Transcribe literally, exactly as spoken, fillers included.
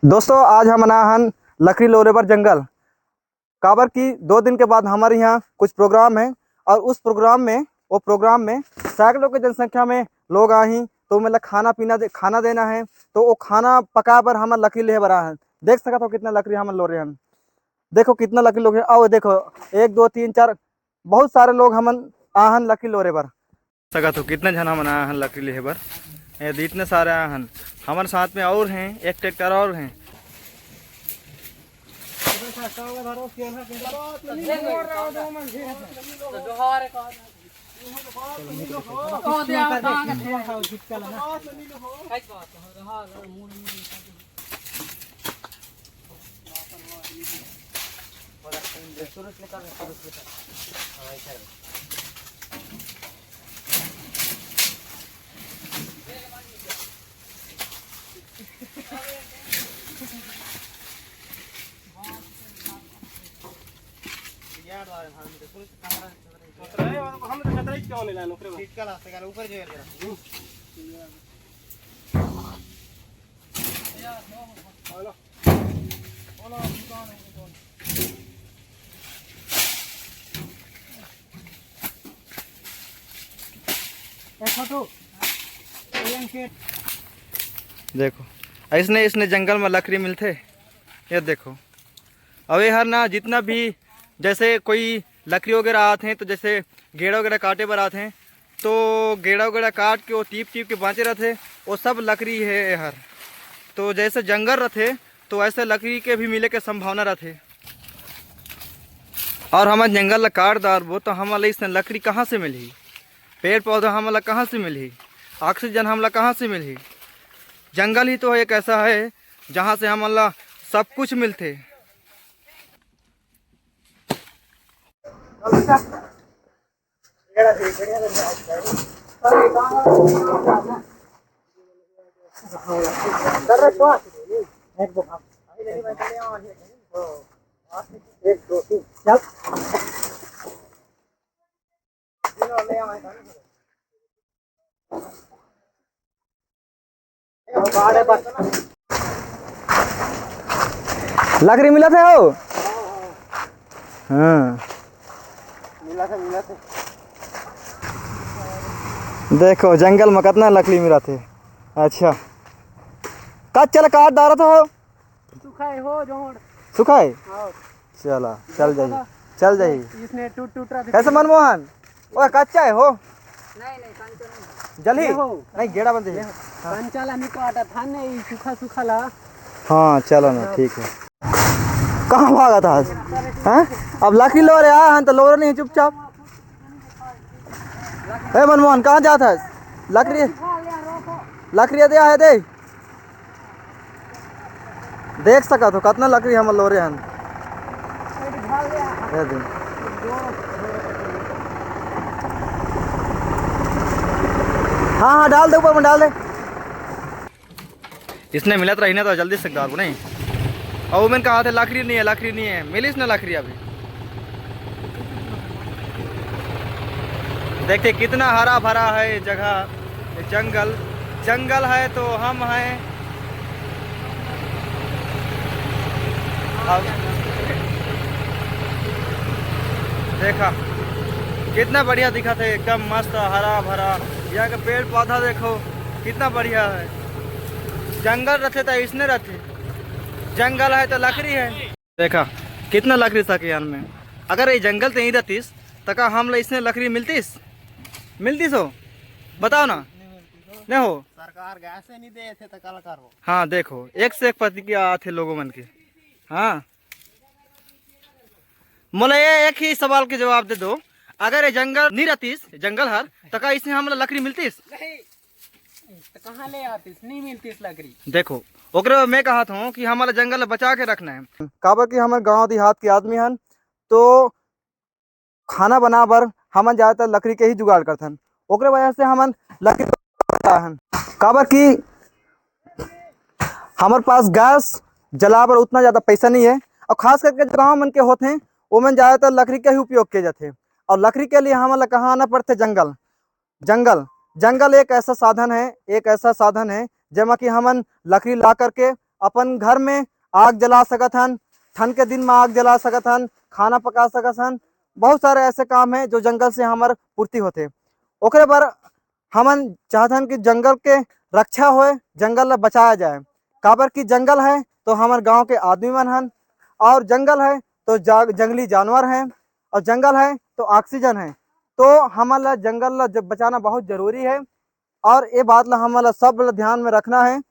दोस्तों, आज हमन आए हन लकड़ी लोरे बर जंगल, काबर कि दो दिन के बाद हमर यहाँ कुछ प्रोग्राम है और उस प्रोग्राम में, वो प्रोग्राम में सैकड़ों के जनसंख्या में लोग आही, तो मतलब खाना पीना दे, खाना देना है, तो वो खाना पकाए बर हमन लकड़ी लेहे बर आए हन। देख सकत हो कितना लकड़ी हमन लोरे हन। देखो कितना लकड़ी लोरे हन। आओ देखो, एक, दो, तीन, चार, बहुत सारे लोग हमन आए हन लकड़ी लोरे बर। सकत हो कितना झन हमन आए हन लकड़ी लेहे बर। ये दे इतने सारे आए हन। हमर साथ में और हैं, एक ट्रैक्टर और हैं। देखो, अइसने, अइसने जंगल में लकड़ी मिलथे। ये देखो, अउ ये हर ना, जितना भी, जैसे कोई लकड़ी वगैरह आत हैं, तो जैसे गेड़ा वगैरह काटे बर आत हैं, तो गेड़ा वगैरह काट के वो टीप टीप के बांचे रहथे, वो सब लकड़ी है ये हर। तो जैसे जंगल रहथे, तो ऐसे लकड़ी के भी मिले के संभावना रहथे। और हमन जंगल ला काट डारबो, तो हमन ला इसने लकड़ी कहाँ से मिलही? पेड़ पौधा हमन ला कहाँ से मिलही? ऑक्सीजन हमन ला कहाँ से मिलही? जंगल ही तो एक ऐसा है, जहाँ से हमन ला सब कुछ मिलथे। लकड़ी मिलत हे हो? हाँ। मिलत हे, मिलत हे। देखो, जंगल में कितना लकड़ी मिलत हे। अच्छा, कच्चा ल काट डारत हो? सुखाए हो जोड़। सुखाए? हाँ। चला, चल जाही, चल जाही। इसने टूट, टूट रहा था। कैसे मनमोहन? ओए, कच्चा है हो? नहीं, नहीं, कंचा नहीं। जल्दी? ये हो। नहीं, गेड़ा बंद है। ये हो। हाँ। कंचा ला नहीं काटा था, नहीं, सूखा, सूखा ला। हाँ, चलो ना, हाँ। ठीक है। कहाँ भागा था आज? हैं? अब लकड़ी लोरे आए हैं, तो लोरे नहीं, चुपचाप। ए मनमोहन, कहाँ जात हस? लकड़ी, लकड़ी दे, आहे दे। देख सकत हो, कतना लकड़ी हमन लोरे हन। ये दे। हाँ, हाँ, डाल दे ऊपर में, डाल दे। इसने मिलत रही ना, तो जल्दी से डाल नहीं। और वो मन कहा थे, "लकड़ी नहीं है, लकड़ी नहीं है।" मिलिस ना लकड़ी अभी। देखते कितना हरा भरा है ये जगह, ये जंगल, जंगल है तो हम हैं। अब देखा कितना बढ़िया दिखत है, एकदम मस्त हरा भरा। यहाँ के पेड़ पौधा देखो कितना बढ़िया है। जंगल रहते तो इसने रहते, जंगल है तो लकड़ी है। देखा कितना लकड़ी सके यार में। अगर ये जंगल तो नहीं रहतीस, तो का हम ला इसने लकड़ी मिलतीस? मिलतीस हो? बताओ ना। नहीं हो? सरकार गैस से नहीं दे थे तो कल करो। हाँ, देखो, एक से एक प्रतिक्रिया आथे लोगों मन के। हाँ, मोला ये एक ही सवाल के जवाब दे दो, अगर ये जंगल नहीं रहतीस, जंगल हर, तो का इसने हमला लकड़ी मिलतीस? नहीं। तो कहाँ ले आतीस? नहीं मिलतीस लकड़ी। देखो, ओकरे मैं कहत हूँ कि हमला जंगल बचा के रखना है, काबर कि हमर गांव देहात के आदमी हन, तो खाना बना बर हमन ज्यादातर लकड़ी के ही जुगाड़ करथन। ओकरे वजह से हमन लकड़ी हन, काबर कि हमर पास गैस जला बर उतना ज्यादा पैसा नहीं है, और खास करके जो गाँव मन के होथे, ओमन ज्यादातर लकड़ी के ही उपयोग किए जाथे। और लकड़ी के लिए हमन ला कहाँ आना पड़थे? जंगल। जंगल, जंगल एक ऐसा साधन है, एक ऐसा साधन है, जेमा कि हमन लकड़ी ला करके अपन घर में आग जला सकत हन, ठंड के दिन में आग जला सकत हन, खाना पका सकत हन। बहुत सारे ऐसे काम हैं जो जंगल से हमर पूर्ति होथे। ओकरे बर हमन चाहत हन कि जंगल के रक्षा होए, जंगल ला बचाया जाए। काबर कि जंगल है तो हमर गांव के आदमी मन हन, और जंगल है तो जा-, जंगली जानवर हैं, और जंगल है तो ऑक्सीजन है। तो हमन ला जंगल ला जब बचाना बहुत जरूरी है, और ये बात ला हमन ला सब ला ध्यान में रखना है।